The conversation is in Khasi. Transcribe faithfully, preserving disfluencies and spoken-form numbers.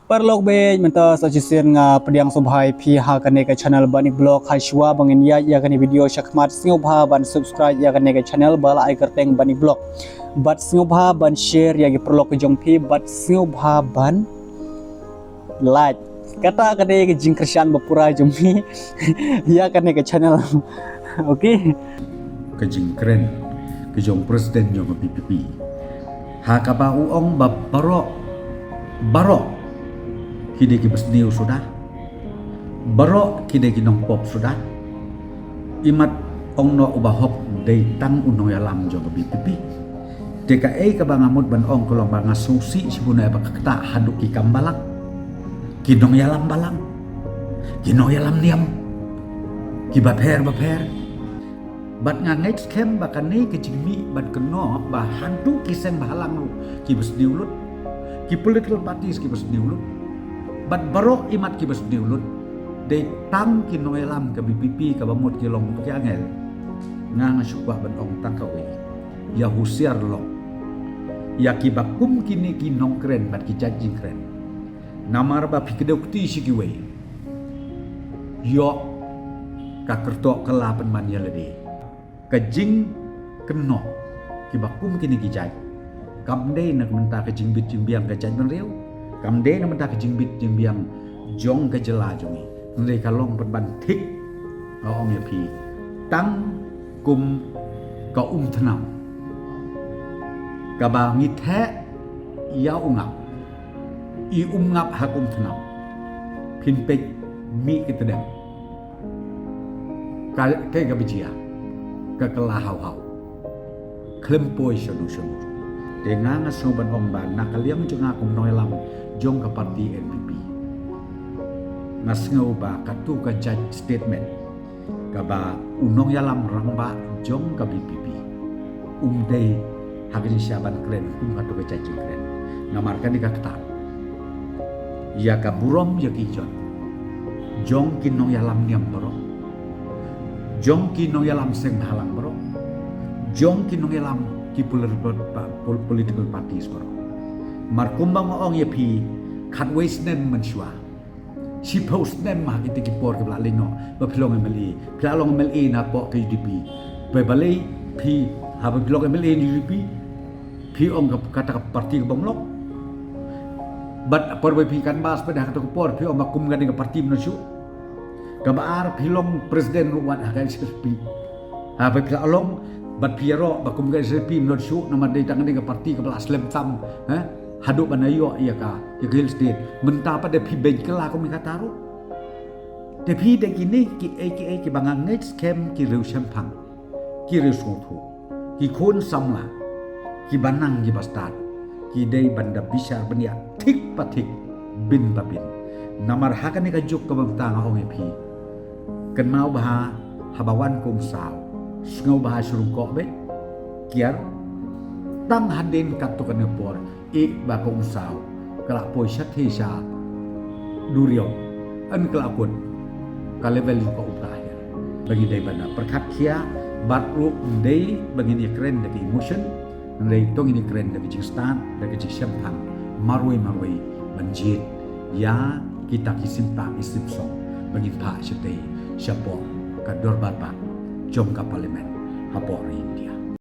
Paralok bad mynta sa shisien nga pdiang sngewbha ïa phi ha kane ka channel Bani Vlog. Ha shuwa ba ngin ïa ïa kane video shakhmat, sngewbha ban subscribe ïa kane ka channel ba la ai kyrteng Bani Vlog. Bad sngewbha ban share ïa ki paralok ka jong phi, bad sngewbha ban like. Kata kane ka jingkyrshan ba pura jong phi ïa kane ka channel. Okay. Ka jingkren ka jong president jong ka B P P ha kaba u ong ba baroh, baroh ki dei ki basniew suda, baroh ki dei ki nongpop suda. Imat ong noh u bahok dei tang u nongïalam jong ka B P P. Te kaei kaba nga mut ban ong ka long ba nga sngewsih shibun ïa ba ka ktah haduh ki kam balang, ki nongïalam balang, ki nongïalam niam, ki bapher bapher. Bad nga ngeit skhem ba kane ka jingmih bad kynnoh ba haduh ki seng bahalang ruh ki basniew lut, ki political parties ki basniew lut, bad baroh imat ki basniew lut. Dei tang ki nongïalam ka B P P kaba mut ki long ki angel. Nga nga shu kwah ban ong tang kawei, ïa husiar long ïa kiba kum kine ki nongkren bad ki jait jingkren. Namar ba phi kdew kti shi kiwei, ïoh ka kyrtoh ka la pynban ïa lade. Ka jingkynnoh kiba kum kine ki jait kam dei na ka bynta ka jingbit jingbiang ka jaitbynriew, kam dei na ka bynta ka jingbit jingbiang jong ka jylla jong ngi. Hynrei ka long pynban thik, nga ong ïa phi, tang kum ka umthnam kaba ngi theh ïa u ngap, i um ngap ha ka umthnam. Phin peit, mih ki tdem, ka, kaei kaba jia? Ka kylla haw haw, khlem poi shano shano. Te nga nga sngew ban ong ba na ka liang jong nga kum nongïalam jong ka party N P P, nga sngew ba katu ka jait statement kaba u nongïalam rangbah jong ka B P P um dei ha ka jingshisha ban kren kum katu ka jait jingkren. Namar kane ka ktah ïa ka burom ïa ki jot jong ki nongïalam niam baroh, jong ki nongïalam seng bahalang baroh, jong ki nongïalam ki political pa-, pol-, political parties baroh. Mar kumba nga ong ïa phi, khatwei snem mynshuwa, shiphew snem ha kiti ki por kiba la leit noh ba phi long M L A, phi la long M L A na poh ka U D P. Ba balei phi, haba phi long M L A na U D P, phi ong ka, kata ka party ka bym long? Bad por ba phi canvass pat ha kata ka por phi ong ba kum kane ka party mynno shuh. Kaba ar, phi long president ruh wat ha ka N C P. Haba phi la long bad phi ïaroh ba kum ka N C P mynno shuh, namar dei tang kane ka party kaba la slem tam, eh, haduh ban ïoh ïa ka, ïa ka Hill State. Mynta pat da phi beiñ kylla kum kata ruh. Te phi dei kine kiei kiei kiba nga ngeit skhem ki riew shemphang, ki riew sngewthuh, ki khun samla kiba nang kiba stad, ki dei ban da bishar bniah thik pa thik, bin pa bin. Namar ha kane ka juk kaba mynta nga ong ïa phi, kynmaw bha, haba wan ka umsaw, sngewbha shu rung koh beit, kiar. Tang hadien katto katne por, ïeh ba ka umsaw ka la poi shatei sha duriaw, yn ka la kut, ka level jong ka um ka hiar. Ba ngi dei ban da pyrkhat khia, bad ruh ym dei ba ngin ïakren da ka emotion, hynrei to ngin ïakren da ka jingstad, da ka jingshemphang marwei marwei, ban jied ïa kita ki sim pang ki sim song ba ngin phah shatei shapoh ka dorbar bah jong ka Parliament hapoh ri India.